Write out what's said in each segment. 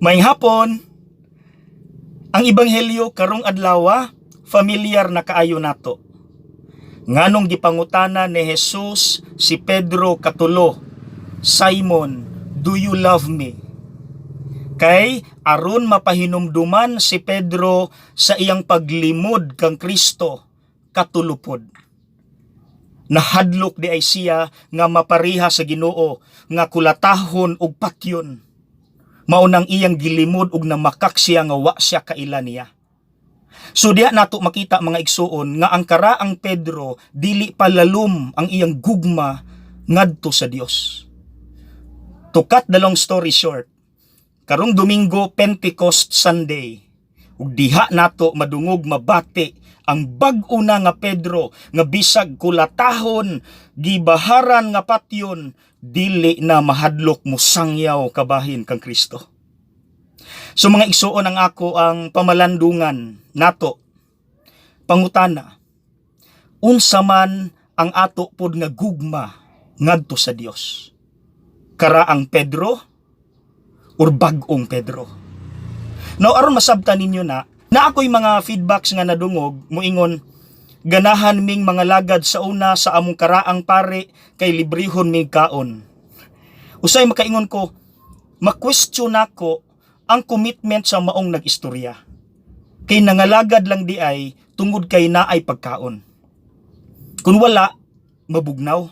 Maayong hapon. Ang ebanghelyo karong adlaw, familiar na kaayo nato. Nganong gipangutana ni Jesus si Pedro katulo, "Simon, do you love me?" Kay aron mapahinumduman si Pedro sa iyang paglimod kang Kristo katulo pod. Nahadlok diay siya nga mapareha sa Ginoo nga kulatahon ug patyon. Mao nang iyang gilimod ug namakak siya nga wa siya kaila niya. So diha nato makita, mga igsuon, nga ang karaang Pedro, dili pa lalom ang iyang gugma ngadto sa Dios. To cut the long story short, karong Domingo, Pentecost Sunday, ug diha nato madungog, mabati ang bag-o na nga Pedro nga bisag kulatahon, gibaharan nga patyon, dili na mahadlok mosangyaw kabahin kang Kristo. So mga igsuon, ang ako ang pamalandungan nato, pangutana, unsa man ang ato pod nga gugma ngadto sa Dios? Karaang Pedro or bag-ong Pedro? Now, aron masabtan ninyo na, na ako'y mga feedbacks nga nadungog, muingon, "Ganahan ming mangalagad sa una sa among karaang pare kay librehon mig kaon." Usay makaingon ko, ma-question nako ang commitment sa maong nag-istorya. Kay nangalagad lang diay tungod kay naay pagkaon. Kung wala, mabugnaw.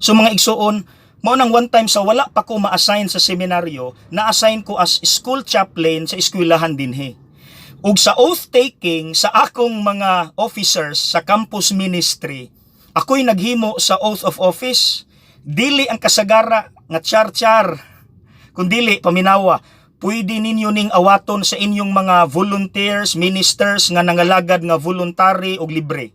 So mga igsuon, mao nang one time sa wala pa ko ma-assign sa seminaryo, na-assign ko as school chaplain sa eskwelahan dinhi. Ug sa oath taking sa akong mga officers sa campus ministry, ako'y naghimo sa oath of office. Dili ang kasagara nga char-char. Kundili, paminawa, pwede ninyo ning awaton sa inyong mga volunteers, ministers nga nangalagad nga voluntary og libre.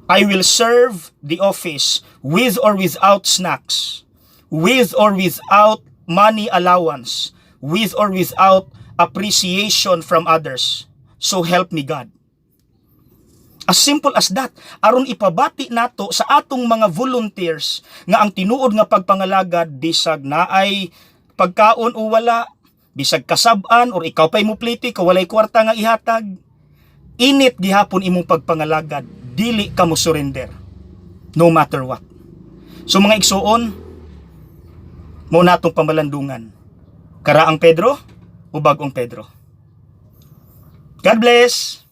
I will serve the office with or without snacks, with or without money allowance, with or without appreciation from others. So help me God. As simple as that. Aron ipabati nato sa atong mga volunteers nga ang tinuod nga pagpangalagad, bisag naay pagkaon o wala, bisag kasab-an or ikaw pa'y mupliti ka walay kwarta nga ihatag, init gihapon imong pagpangalagad, dili ka mo surrender no matter what. So mga igsuon, mao natong pamalandungan. Karaang Pedro o bagong Pedro? God bless!